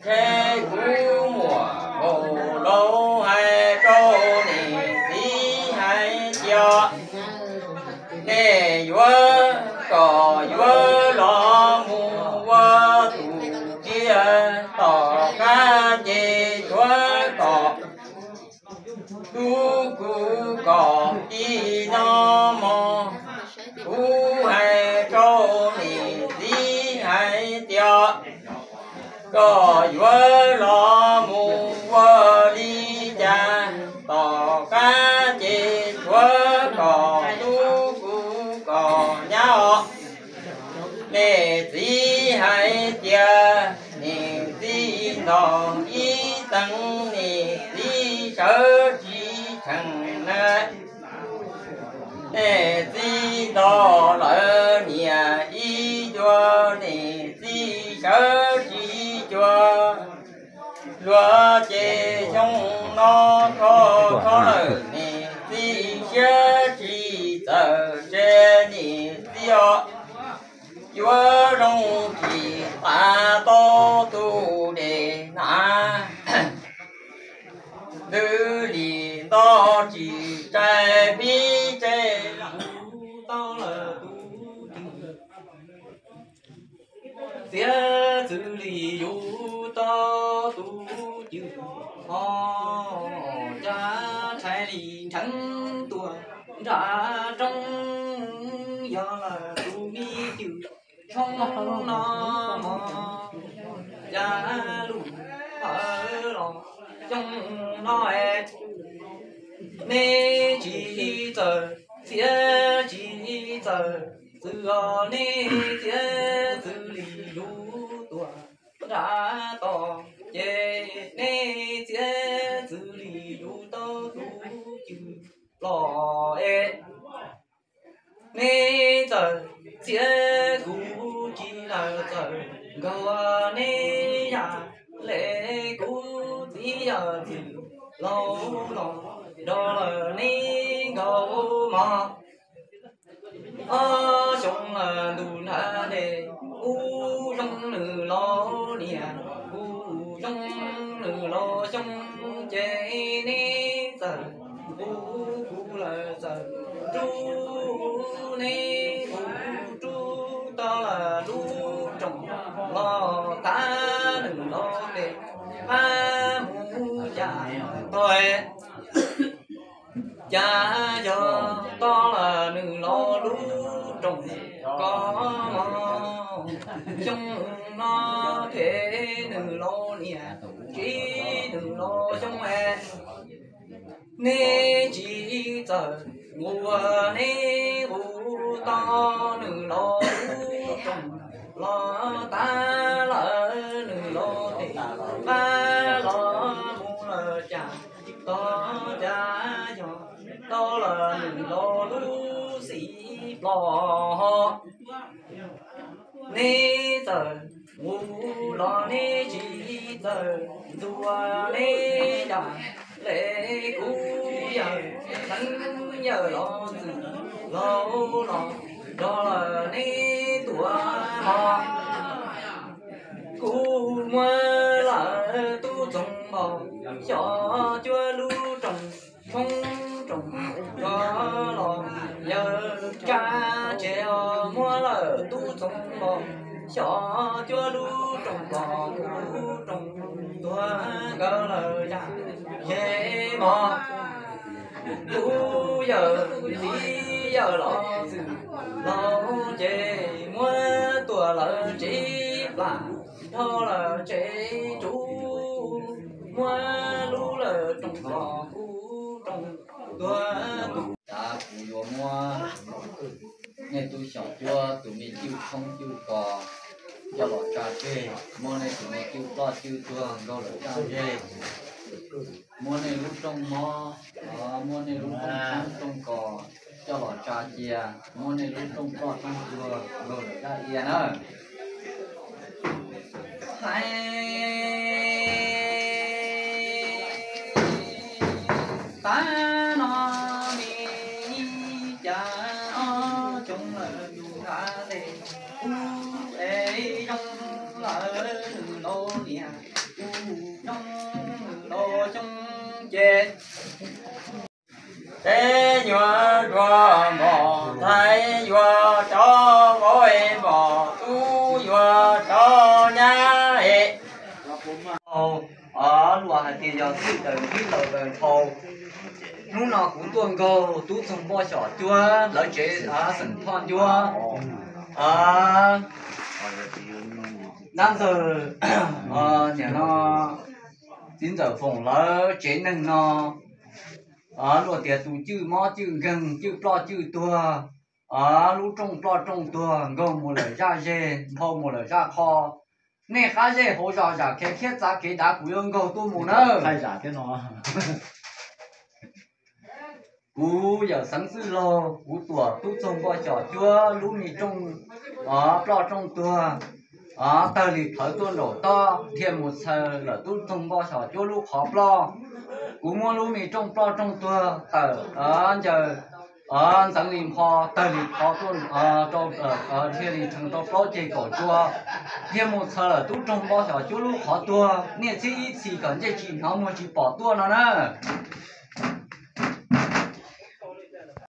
Teb kuv muam kaus laus hais rau niam txiv hais tias, nej yuav kom yuav los mus ua tus tsiaj tom qab ces tshuav kom tub kuv kom tij no mog. Kuv hais rau niam txiv hais tias, koj yuav los mus ua li cas tom qab ces tshuav kom tub kuv kom nyab os. Niam txiv hais tias, niam txiv ntaus ib teev niam txiv sawv tsis tsees na. Niam txiv ntaus lawv niam ib cuag niam txiv sawv tsis cuag. Luag ces xyoo no kho kho lawm niam txiv siab tsis txawm tse niam txiv os. Yuav zoo tsis tas tau tus dej hnav, ntws li nto tsis tsaig pib tse tau lawm tus txiav txwv li yus tau tus cwj ho cas tshais li nrheev tuaj nram roob yog lawm tus me cwj tshoob no mog. Cas lub hawv los xyoo no es neb tsis txawj txiav tsis txawj txwv os, neb txiav txwv li yus tuaj nram toj ces neb txiav txwv li yus tau tus cwj los es neb txawj txiav kuv tsis txawj nkaug neb yam li kuv txiv yawm txwv laus los nrog lawm neb nkaug mog. Ob xyoo lawm ntuj nrag dej, kuv zoo nws los niam, kuv zoo nws los xyoo ces neb txawm kuv, kuv lawm txawm rub, neb kuv rub tau lawm lub rooj los tag nws los tes, pab mus cas tau. Cas yog tau lawm nws los lub rooj ko mog, xyoo no phem nws los niam, tsis nws los xyoo es neb tsis txawj nquag neb kuv tau nws los lub rooj los tag lawm nws los tes, pab los mus lawm cas tau. Cas yog tau lawm nws los lub xim plos ho, neb txawm mus los neb tsis txawj ntxuav neb yam li kuv yawm xeev yawm los txwv laus los nrog lawm neb tuaj mog. Kuv muab lawm tub txoov npog xyom cuab lub rooj tshoob rooj ko los yawm tsa tsev os, muab lawm tub txoov npog xyom cuab lub rooj npog, lub rooj tuag nkaus lawm yam ze mog. Kuv yawm txiv yawm los txwv laus ces muab tuam lawm tsev plam, dhau lawm tsev tsuv, muab lub lawm rooj los kuv rooj tuag tus. Cas kuv yuav muab nej tub xyoos cuab tus me cwj tshoob cwj kos coj los tsa tseg, muab nej tus me cwj ploj cwj tuag nkaus lawm tsa tseg, muab nej lub rooj mob, muab nej lub rooj tshoob rooj kos coj los tsa cia, muab nej lub rooj ploj rooj tuag nkaus lawm tsa ia na. Hais tas no me cas ob xyoo lawm ntuj nrag dej, kuv es zoo lawm nws laus niam, Teb nyuag nruas npom ntxhais yuav rov npauj es npom tub yuav rov nyab es. Luag hais tias yog twj tawm ntsib laus tawm nthau. Hnub no kuv tuaj nkaug tub txoog npoj xyom cuab lawv tsev xeem Thoj Ncuab. Dab ntxawg, niam no, txiv ntxawm Foom lawv tsev neeg no, luag tias tus cwj mob cwj nkeeg, cwj ploj cwj tuag, lub rooj ploj rooj tuag, nkaug mus lawm zaj zeg, nphau mus lawm zaj qho. Nej qab zej hauv zos zam kev khiab txav kev dav, kuv yuav nkaug tuaj mus nawb. Kuv yawm Xeev Txwj Laug, kuv tuam tub txoog npoj xyom cuab lub me rooj ploj rooj tuag, tawg li plhawv tuaj nraum toj, dhia mus txhaws lawm tub txoog npoj xyom cuab lub qhov ploj. Kuv muab lub me rooj ploj rooj tuag tawm ncaws ntxeev li npho, tawg li qhov tuaj, dhia li rheev rau plaub ceg kaum tsua, dhia mus txhaws lawm tub txoog npoj xyom cuab lub qhov tuag. Niaj txhib ib txhis kom ntsej tsis hnov muag tsis pom tuaj no na.